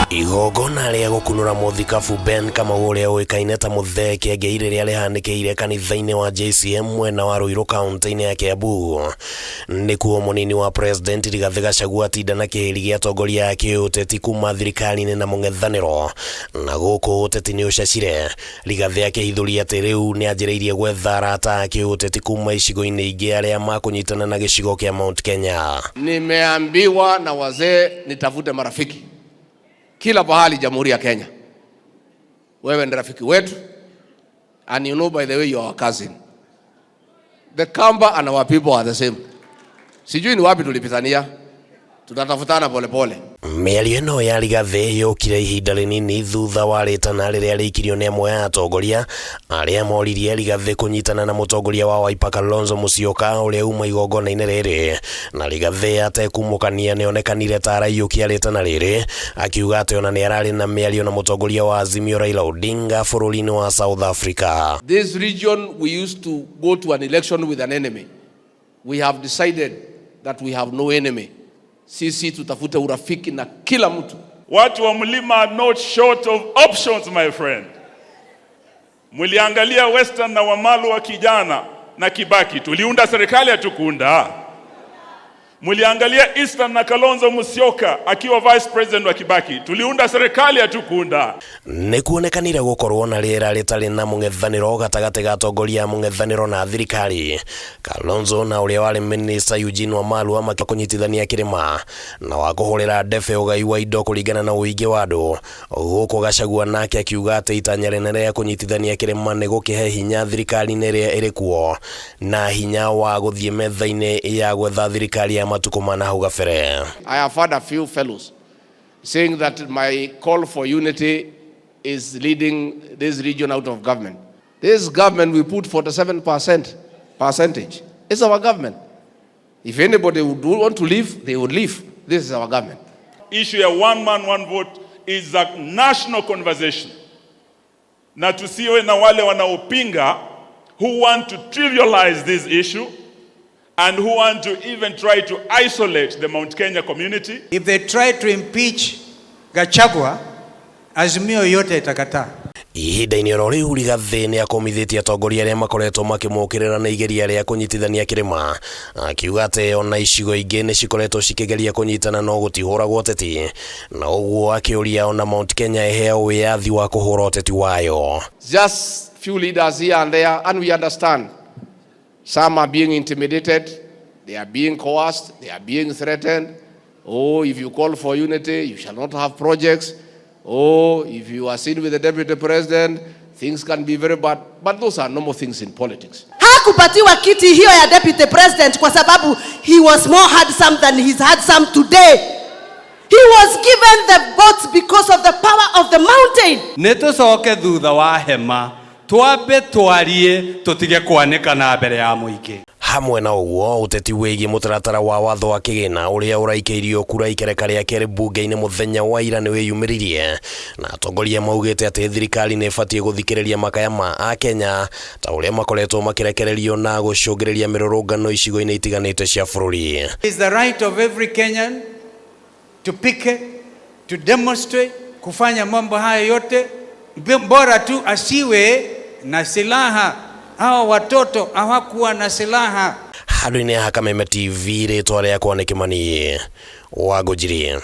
Igongona rĩa gũkunũra mũthikabu Ben Kamau ũrĩa ũĩkaine ta Mũthee Kĩengei rĩrĩa rĩhanĩkĩire kanitha-inĩ wa JCM mwena wa Ruiru kaunti-inĩ ya Kiambu. Nĩkuo mũnini wa President Rigathĩ Gachagua atinda na kĩhĩri gĩa atongoria a kĩũteti kuma thirikari-inĩ na mũng'ethanĩro na gũkũ ũteti nĩ ũcacire. Rigathĩ akĩhithũria atĩ rĩu nĩ anjĩrĩirie gwetha arata a kĩũteti kuma icigo-inĩ ingĩ arĩa makũnyitana na gĩcigo kĩa Mount Kenya. Nimeambiwa na wazee nitafute marafiki kila pahali Jamhuri ya Kenya. Wewe ni rafiki wetu and you know by the way you are our cousin. The Kamba and our people are the same. Sijui ni wapi tulipitania, tutatafutana polepole. Mĩario ĩno ya Rigathĩ yũkire ihinda rĩnini thutha wa rĩtana rĩrĩa rĩikirio nĩ amwe a atongoria arĩa moririe Rigathĩ kũnyitana na mũtongoria wa Wiper Kalonzo Musyoka ũrĩa uma igongona-inĩ rĩrĩ na Rigathĩ atekumũkania nĩonekanire ta araiyũkia rĩtana rĩrĩ akiuga atĩ ona nĩ ararĩ na mĩario na mũtongoria wa Azimio Raila Odinga bũrũri-inĩ wa South Africa. This region we used to go to an election with an enemy. We have decided that we have no enemy. Sisi tutafute urafiki na kila mtu. Watu wa mlima are not short of options, my friend. Mliangalia Western na Wamalwa kijana na Kibaki, tuliunda serikali hatukuunda. Mliangalia Eastern na Kalonzo Musyoka akiwa vice president wa Kibaki, tuliunda serikali hatukuunda. Nĩ kuonekanire gũkorwo na rĩera rĩtarĩ na mũng'ethanĩro gatagatĩ ga atongoria a mũng'ethanĩro na thirikari. Kalonzo na ũrĩa warĩ minista Eugene Wamalwa makĩkũnyitithania kĩrĩma na wa kũhũrĩra ndebe ũgai wa indo kũringana na ũingĩ wa andũ. Gũkũ Gachagua nake akiuga atĩ itanya rĩnene rĩa kũnyitithania kĩrĩma nĩ gũkĩhe hinya thirikari-inĩ ĩrĩa ĩrĩ kuo na hinya wa gũthiĩ metha-inĩ ya gwetha thirikari ya matukũ ma nahau gabere. I have had a few fellows saying that my call for unity is leading this region out of government. This government, we put 47% percentage. It's our government. If anybody would want to leave, they would leave. This is our government. Issue ya one man one vote is a national conversation, na tusiwe na wale wanaopinga who want to trivialize this issue and who want to even try to isolate the Mount Kenya community. If they try to impeach Gachagua, Azimio yote itakataa. Ihinda-inĩ oro rĩu Rigathĩ nĩ akomithĩtie atongoria arĩa makoretwo makĩmũkĩrĩra na igeria rĩa kũnyitithania kĩrĩma akiuga atĩ ona icigo ingĩ nĩ cikoretwo cikĩgeria kũnyitana no gũtihũragwo ũteti na ũguo akĩũria ona Mount Kenya ĩheo wĩyathi wa kũhũra ũteti wayo. Just few leaders here and there, and we understand. Some are being intimidated, they are being coerced, they are being threatened. Oh, if you call for unity, you shall not have projects. Oh, if you are seen with the deputy president, things can be very bad. But those are normal things in politics. Hakupatiwa kiti hiyo ya deputy president kwa sababu he was more handsome than he's handsome today. He was given the votes because of the power of the mountain. Nĩ tũcoke thutha wa hema twambe twarie tũtige kwanĩkana mbere ya mũingĩ. Hamwe na ũguo ũteti wĩgiĩ mũtaratara wa watho wa kĩgĩna ũrĩa ũraikĩirio kura ikereka rĩa kerĩ mbunge-inĩ mũthenya wa ira nĩ wĩyumĩririe na atongoria maugĩte atĩ thirikari nĩ ĩbatiĩ gũthikĩrĩria makaya ma akenya ta ũrĩa makoretwo makĩrekererio na gũcũngĩrĩria mĩrũrũngano icigo-inĩ itiganĩte cia bũrũri. It's the right of every Kenyan to picket, to demonstrate, kufanya mambo haya yote, bora tu asiwe na silaha. Hawa watoto hawakuwa na silaha. Handũ-inĩ ha Kameme TV rĩtwa rĩakwa nĩ Kĩmani wa Ngũnjiri.